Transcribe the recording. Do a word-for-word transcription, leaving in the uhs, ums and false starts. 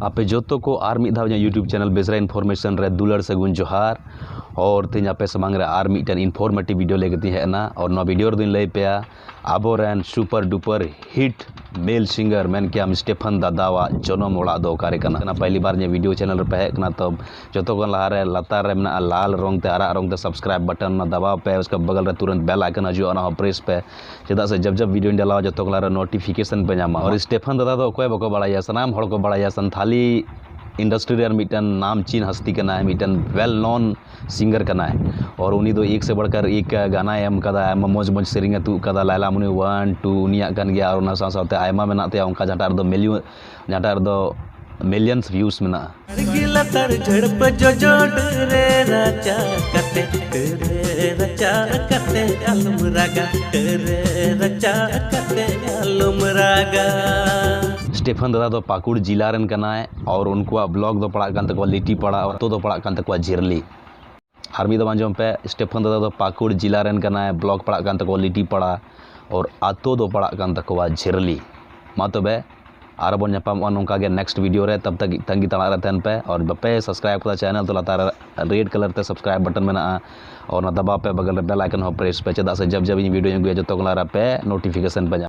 ᱟᱯᱮ ᱡᱚᱛᱚ ᱠᱚ ᱟᱨ ᱢᱤᱫ ᱫᱷᱟᱣ ᱤᱧᱟᱹᱜ YouTube channel ᱵᱮᱥᱨᱟ Information ᱨᱮ ᱫᱩᱞᱟᱹᱲ ᱥᱟᱹᱜᱩᱱ ᱡᱚᱦᱟᱨ᱾ ᱟᱨ ᱛᱮᱦᱮᱧ ᱟᱯᱮ ᱥᱟᱢᱟᱝ ᱨᱮ ᱟᱨ ᱢᱤᱫᱴᱮᱱ informative video ᱞᱟᱹᱭ ᱠᱟᱛᱮᱧ ᱦᱮᱡ ᱮᱱᱟ᱾ ᱟᱨ ᱱᱚᱣᱟ video ᱨᱮᱫᱚᱧ ᱞᱟᱹᱭ ᱯᱮᱭᱟ ᱟᱵᱚᱨᱮᱱ super duper hit male singer ᱢᱮᱱ ᱠᱮᱭᱟᱢ ᱥᱴᱮᱯᱷᱟᱱ ᱫᱟᱫᱟᱣᱟᱜ ᱡᱚᱱᱚᱢ ᱚᱲᱟᱜ ᱫᱚ ᱚᱠᱟᱨᱮ ᱠᱟᱱᱟ᱾ ᱯᱟᱦᱞᱤ ᱵᱟᱨ ᱤᱧᱟᱹᱜ video channel ᱨᱮ ᱯᱮ ᱦᱮᱡ ᱠᱟᱱᱟ ᱛᱚ ᱡᱚᱛᱚ ᱠᱷᱚᱱ ᱞᱟᱦᱟᱨᱮ ᱞᱟᱛᱟᱨ ᱨᱮ ᱢᱮᱱᱟᱜᱼᱟ ᱞᱟᱞ ᱨᱚᱝ ᱛᱮ ᱟᱨᱟᱜ ᱨᱚᱝ ᱛᱮ subscribe button ᱚᱱᱟ ᱫᱟᱵᱟᱣ ᱯᱮ, ᱩᱥᱠᱮ ᱵᱟᱜᱟᱞ ᱨᱮ ᱛᱩᱨᱟᱱᱛ bell icon ᱦᱤᱡᱩᱜᱼᱟ, ᱚᱱᱟ ᱦᱚᱸ press ᱯᱮ, ᱪᱮᱫᱟᱜ ᱥᱮ ᱡᱟᱵ ᱡᱟᱵ video ᱤᱧ ᱰᱟᱞᱟᱣᱟ ᱡᱚᱛᱚ ᱠᱷᱚᱱ ᱞᱟᱦᱟᱨᱮ notification ᱯᱮ ᱧᱟᱢᱟ᱾ ᱟᱨ ᱥᱴᱮᱯᱷᱟᱱ ᱫᱟᱫᱟ ᱫᱚ ᱚᱠᱚᱭ ᱵᱟᱠᱚ ᱵᱟᱲᱟᱭᱟ, ᱥᱟᱱᱟᱢ ᱦᱚᱲ ᱠᱚ ᱵᱟᱲᱟᱭᱟ, ᱥᱟᱱᱛᱷᱟᱞᱤ industry ᱨᱮᱱ ᱢᱤᱫᱴᱮᱱ ᱱᱟᱢᱪᱤᱱ ᱦᱟᱥᱛᱤ ᱠᱟᱱᱟᱭ, ᱢᱤᱫᱴᱮᱱ well known singer ᱠᱟᱱᱟᱭ᱾ ᱟᱨ ᱩᱱᱤ ᱫᱚ ᱮᱠ ᱥᱮ ᱵᱟᱲᱠᱟᱨ ᱮᱠ ᱜᱟᱱᱟᱭ ᱮᱢ ᱠᱟᱫᱟ, ᱟᱭᱢᱟ ᱢᱚᱡᱽ ᱢᱚᱡᱽ ᱥᱮᱨᱮᱧ ᱮ ᱛᱩᱫ ᱠᱟᱫᱟ, ᱞᱟᱭᱞᱟ ᱢᱩᱱᱤ one two ᱩᱱᱤᱭᱟᱜ ᱠᱟᱱ ᱜᱮᱭᱟ, ᱟᱨ ᱚᱱᱟ ᱥᱟᱶ ᱥᱟᱶᱛᱮ ᱟᱭᱢᱟ ᱢᱮᱱᱟᱜ ᱛᱟᱭᱟ ᱚᱱᱠᱟ ᱡᱟᱦᱟᱸᱴᱟᱜ ᱨᱮᱫᱚ million, ᱡᱟᱦᱟᱸᱴᱟᱜ ᱨᱮᱫᱚ millions views ᱢᱮᱱᱟᱜᱼᱟ᱾ ᱟᱨᱜᱤ ᱞᱟᱛᱟᱨ ᱡᱷᱟᱹᱲᱯ ᱡᱚᱡᱚᱰ ᱨᱮ ᱨᱟᱪᱟ ᱠᱟᱛᱮ, ᱨᱮ ᱨᱟᱪᱟ ᱠᱟᱛᱮ ᱟᱞᱚᱢ ᱨᱟᱜᱟ, ᱨᱮ ᱨᱟᱪᱟ ᱠᱟᱛᱮ ᱟᱞᱚᱢ ᱨᱟᱜᱟ᱾ ᱥᱴᱮᱯᱷᱟᱱ ᱫᱟᱫᱟ ᱫᱚ ᱯᱟᱹᱠᱩᱲ ᱡᱤᱞᱟ ᱨᱮᱱ ᱠᱟᱱᱟᱭ, ᱟᱨ ᱩᱱᱠᱩᱣᱟᱜ block ᱫᱚ ᱯᱟᱲᱟᱜ ᱠᱟᱱ ᱛᱟᱠᱚᱣᱟ ᱞᱤᱴᱤᱯᱟᱲᱟ, ᱟᱨ ᱟᱛᱳ ᱫᱚ ᱯᱟᱲᱟᱜ ᱠᱟᱱ ᱛᱟᱠᱚᱣᱟ ᱡᱷᱤᱨᱞᱤ᱾ ᱟᱨ ᱢᱤᱫ ᱫᱚ ᱟᱸᱡᱚᱢ ᱯᱮ, ᱥᱴᱮᱯᱷᱟᱱ ᱫᱟᱫᱟ ᱫᱚ ᱯᱟᱹᱠᱩᱲ ᱡᱤᱞᱟ ᱨᱮᱱ ᱠᱟᱱᱟᱭ, block ᱯᱟᱲᱟᱜ ᱠᱟᱱ ᱛᱟᱠᱚᱣᱟ ᱞᱤᱴᱤᱯᱟᱲᱟ, ᱟᱨ ᱟᱛᱳ ᱫᱚ ᱯᱟᱲᱟᱜ ᱠᱟᱱ ᱛᱟᱠᱚᱣᱟ ᱡᱷᱤᱨᱞᱤ᱾ ᱢᱟ ᱛᱚᱵᱮ ᱟᱨᱚ ᱵᱚᱱ ᱧᱟᱯᱟᱢᱚᱜᱼᱟ ᱱᱚᱝᱠᱟ ᱜᱮ next video ᱨᱮ, ᱛᱟᱵ ᱛᱟᱠ ᱛᱟᱺᱜᱤ ᱛᱟᱲᱟᱜ ᱨᱮ ᱛᱟᱦᱮᱱ ᱯᱮ᱾ ᱟᱨ ᱵᱟᱯᱮ subscribe ᱠᱟᱫᱟ channel ᱛᱚ ᱞᱟᱛᱟᱨ ᱨᱮ red colour ᱛᱮ subscribe button ᱢᱮᱱᱟᱜᱼᱟ, ᱟᱨ ᱚᱱᱟ ᱫᱟᱵᱟᱣ ᱯᱮ, ᱵᱟᱜᱟᱞ ᱨᱮ bell icon ᱦᱚᱸ press ᱯᱮ, ᱪᱮᱫᱟᱜ ᱥᱮ ᱡᱟᱵ ᱡᱟᱵ ᱤᱧ video ᱤᱧ ᱟᱹᱜᱩᱭᱟ ᱡᱚᱛᱚ ᱠᱷᱚᱱ ᱞᱟᱦᱟᱨᱮ ᱟᱯᱮ notification ᱯᱮ ᱧᱟᱢᱟ᱾